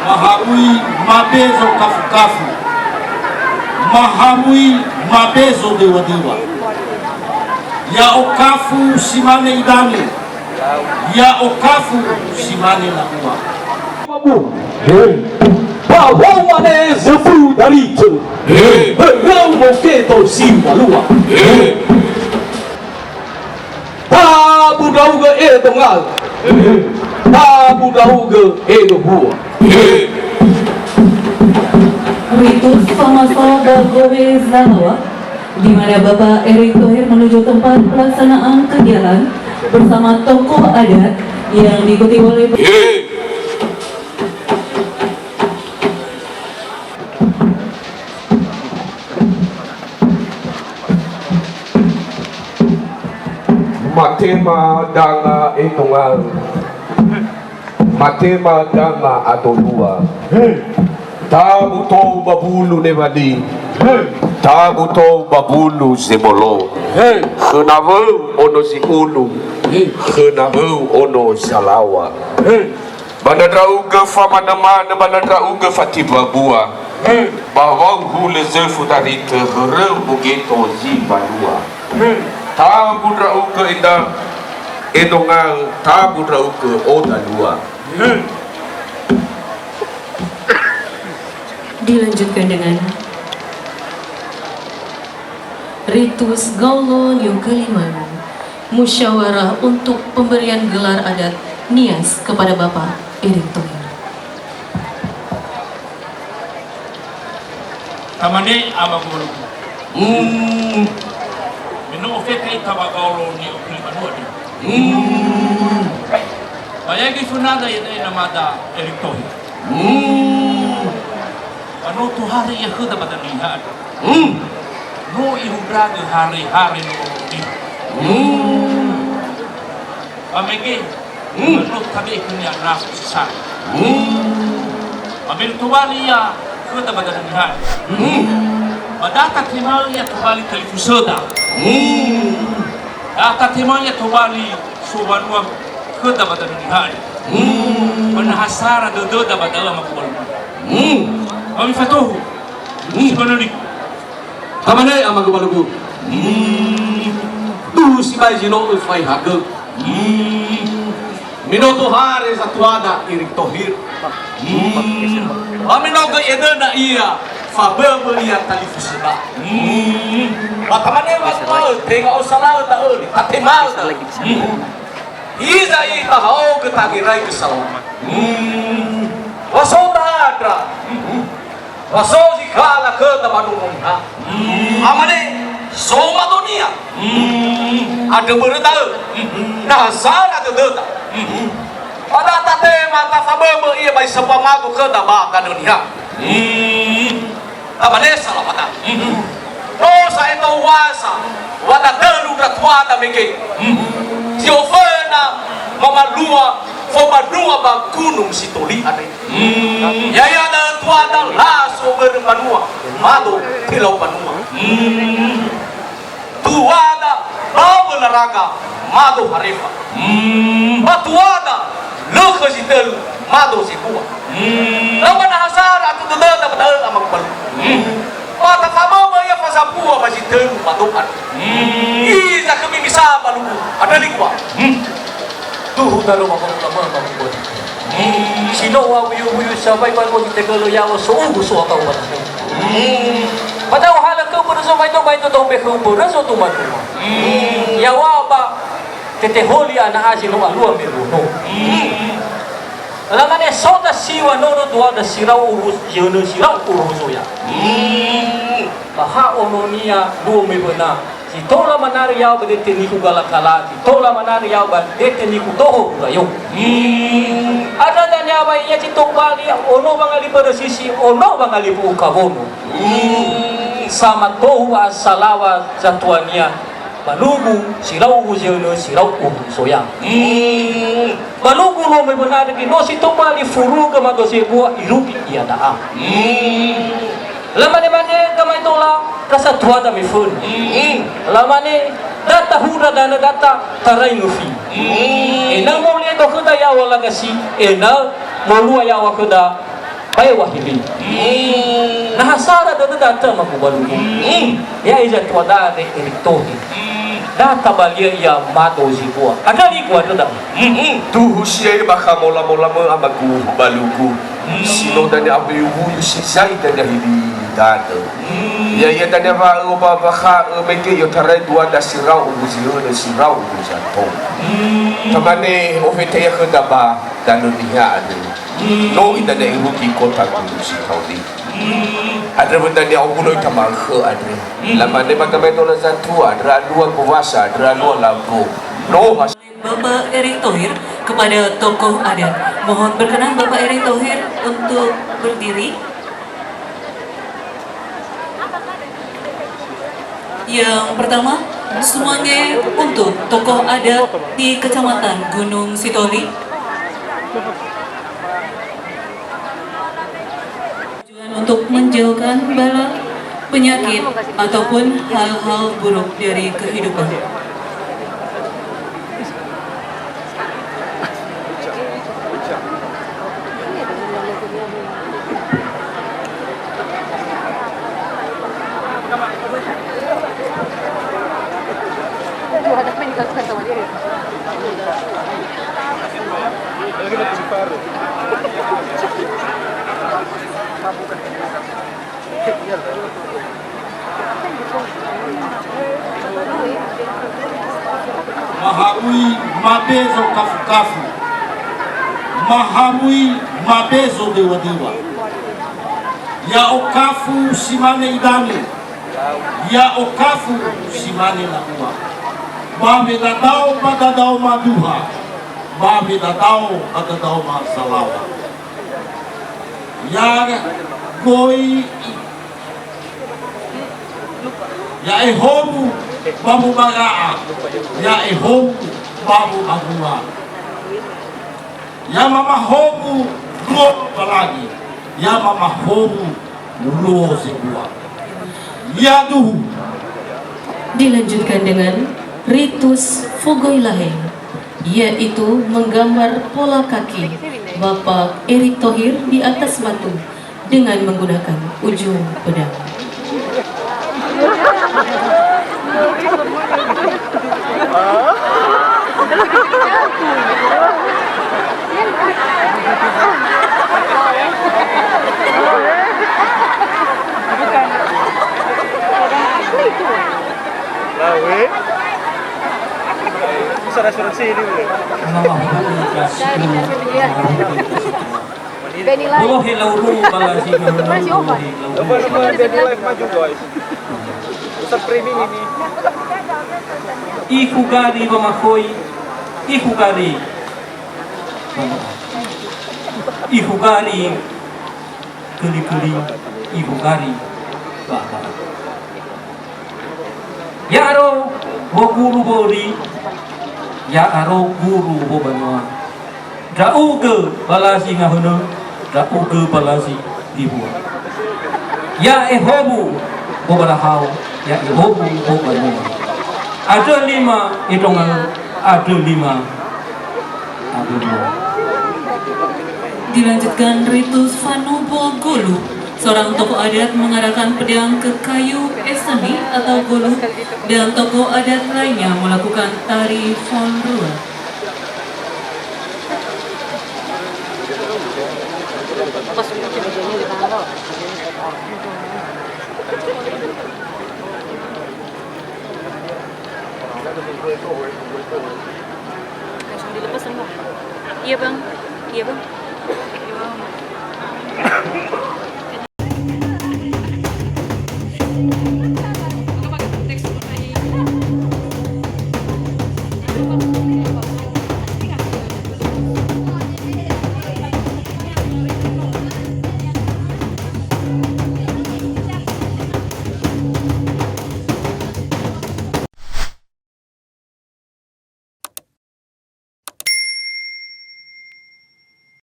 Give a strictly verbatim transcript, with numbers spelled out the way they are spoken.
Mahaui mabezo kafukafu, mahaui mabezo dewuadewa. Ya'okafu si mane idange, ya'okafu si mane la'ua. He. Ba wa'u mane zöfu daritö. He. Höröu moketo si mbalua. He. Tabu ndra'ugö e dongaö. Tabu ndra'ugö e dohua. Ritus famaso ba gowe zalawa, di mana Bapak Erick Thohir menuju tempat pelaksanaan kegiatan bersama tokoh adat yang diikuti oleh Matema danga e dongaö. Matema danga adolua. Tabu tou ba wulu newali. Tabu tou ba wulu zebolo. Khö nawöu ono zi ulu. Khö nawöu ono zalawa. Ba na ndra'ugö famanömanö, ba na ndra'ugö fatimbua-bua. Ba wa'u hulö zöfu daritö höröu moketo zi mbalua. Tabu ndra'ugö eda, e dongaö, tabu ndra'ugö o dalua. Dilanjutkan dengan ritus gaulon yang kelima, musyawarah untuk pemberian gelar adat Nias kepada Bapak Erick Thohir. Tamane ama guru. Mm. Me no ofeka ita ba gaulon yang kelima dua ni. Mm. Ba ya'e göi fönada ya'e namada Erick Thohir. Mm. Ba no tohare ia khöda ba danö Niha andrö. Mm. No ihundragö hare-hare nono niha. Mm. Ba mege, mm, no tabe'e khönia ndrafu si sara. Mm. Ba me no tobali ia khöda ba danö Niha andrö. Mm. Ba da tatema'ö ia tobali talifusöda. Mm. Da tatema'ö ia tobali sobanua khöda ba danö Niha andrö. Mm. Ba na ha sara dödöda ba da'ö ama gumbalugu. Mm. Ba mifatohu. Mm. Si manö niku. Tamane ama gumbalugu. Mm. Duhu sibai zi no öfaehagö. Mm. Me no tohare zatuada Erick Thohir. Mm. Ba me no göi edöna ia, faböbö ia talifusöda. Mm. Ba tamane wa'ö, tenga osala'ö da'ö, tatema'ö da'ö. Mm. Hiza ita haogö tangeraigö salama. Mm. Wa so dandra. Mm. Wa so zi kala khöda ba nono Niha. Mm. Amane, so madonia. Mm. Andrö börö da'ö. Mm. Na ha sara dödöda. Mm. Ba da tatema tafaböbö ia ba zi sambua mado khöda ba danö Niha. Mm. Tabanesa lamada. No sa'ae towasa, wa datölu ndra tuada mege. Zi oföna mamalua fobanua ba Gunung Sitoli andre. Ya'ia da'ö tuada laso börö mbanua, mado telau mbanua. Tuada ba Wölaraga mado Harefa. Mm. Ba tuada lö khö zi tölu mado zebua. Mm. Lö ba na ha sara atö dödöda ba da'ö ama gumbalugu. Mm. Ba tafaböbö ia fazambua ba zi tölu mado andrö. Mm. Hiza khömi misa mbalugu, andrö liŵa. Mm. Duhu daröma ba ulama ba gumbalugu. Mm. Si no wa'uyu'uyu sawai ba no zi tegölö yaŵa so'ugu so'atau ba da'ö. Mm. Ba da'ö halö khö börö zo mai do mai do da'ö be khö börö zo dumaduma. Mm. Yaŵa ba teteholi ana'a zi no alua me luo no. Mm. Lamane so dasiŵa nono duada si rau uru, yönö si rau uru zoya. Mm. Ba ha ononia luo me wöna. Si tola manarö yaŵa ba dete niku galakala, si tola manarö yaŵa ba dete niku toho gurayo. Mm. Ada dania ba ia si tobali ono wangali börö sisi, ono wangali bu'u kawono. Mm. Samatohu asalawa zatuania, mbalugu, si rau uwu zi önö, si rau uwu soya. Mm. Mbalugu no me wöna dögi no si tobali furugö mado zebua irugi ia da'a. Mm. Lamane-mane gamaedola, kasatuada meföna. Mm. Lamane, da tahundra danö da ta-, tarai nöfi. Mm. Ena'ö mole do khöda yaŵa lagasi, ena'ö molua yaŵa khöda Bae wahili. Hmm. Na ha sara dödöda atö magu balugu. Hmm. Ya'e zatua dane Erick Thohir. Hmm. Da tabalia ia mado zebua. Andrö nigu andrö da. Hmm. Tuhu si ya'e bakha mola-mola mö amagu balugu. Hmm. Si no dania awuyu-wuyu si zai dania hili danö. Hmm. Ya'ia dania wa'ö ba wakha'ö mege i'otarai dua da si rau ubu zi hölö si rau ubu zato. Hmm. Tamane ofeta ia khöda ba danö niha andrö. No idania irugi kota Gunung Sitoli. Andrö wödania omulo ita ma'ökhö andrö. Lamane ba gamaedola zatua, andrö alua gowasa, andrö alua lago. No has- Bapak Erick Thohir kepada tokoh adat. Mohon berkenan Bapak Erick Thohir untuk berdiri. Yang pertama, sumange untuk tokoh adat di Kecamatan Gunung Sitoli. Tujuan untuk menjauhkan bala, penyakit, ataupun hal-hal buruk dari kehidupan. Mahaui mabezo kafu-kafu, mahaui mabezo dewa-dewa. Ya'okafu si mane idanö, ya'okafu si mane na'ua. Ba wedadao ba dadao maduha, ba wedadao ba dadao mazalawa. Ya goi, ya ehowu ba mubara'a, ya ehowu ba mubanua. Ya mamahowu luo balangi, ya mamahowu luo zebua. Ya duhu. Dilanjutkan dengan ritus fogoi lahe, yaitu menggambar pola kaki Bapak Erick Thohir di atas batu dengan menggunakan ujung pedang. Lawe. Bisa restoran sini, boleh. Nama hukum kasih. Beni lai. Bolohe lauru balazi. Bolohe lauru. Coba semua Beni Live maju, guys. Ustaz Premi ini. Ihugari wamakhoi, ihugari. Ihugari köli-köli, ihugari baba. Ya'aro woguru woli, ya'aro guru wobanua. Ndra'ugö balazi ngahönö, ndra'ugö balazi dibua. Ya'ehowu wobalahao, ya'ehowu wobanua. Andrö lima idrongaö, andrö lima abunua. Dilanjutkan ritus fanubo gulu. Seorang tokoh adat mengarahkan pedang ke kayu eseni atau gulu, dan tokoh adat lainnya melakukan tari fonrua. Langsung dilepas semua. Iya, Bang. Iya, Bang.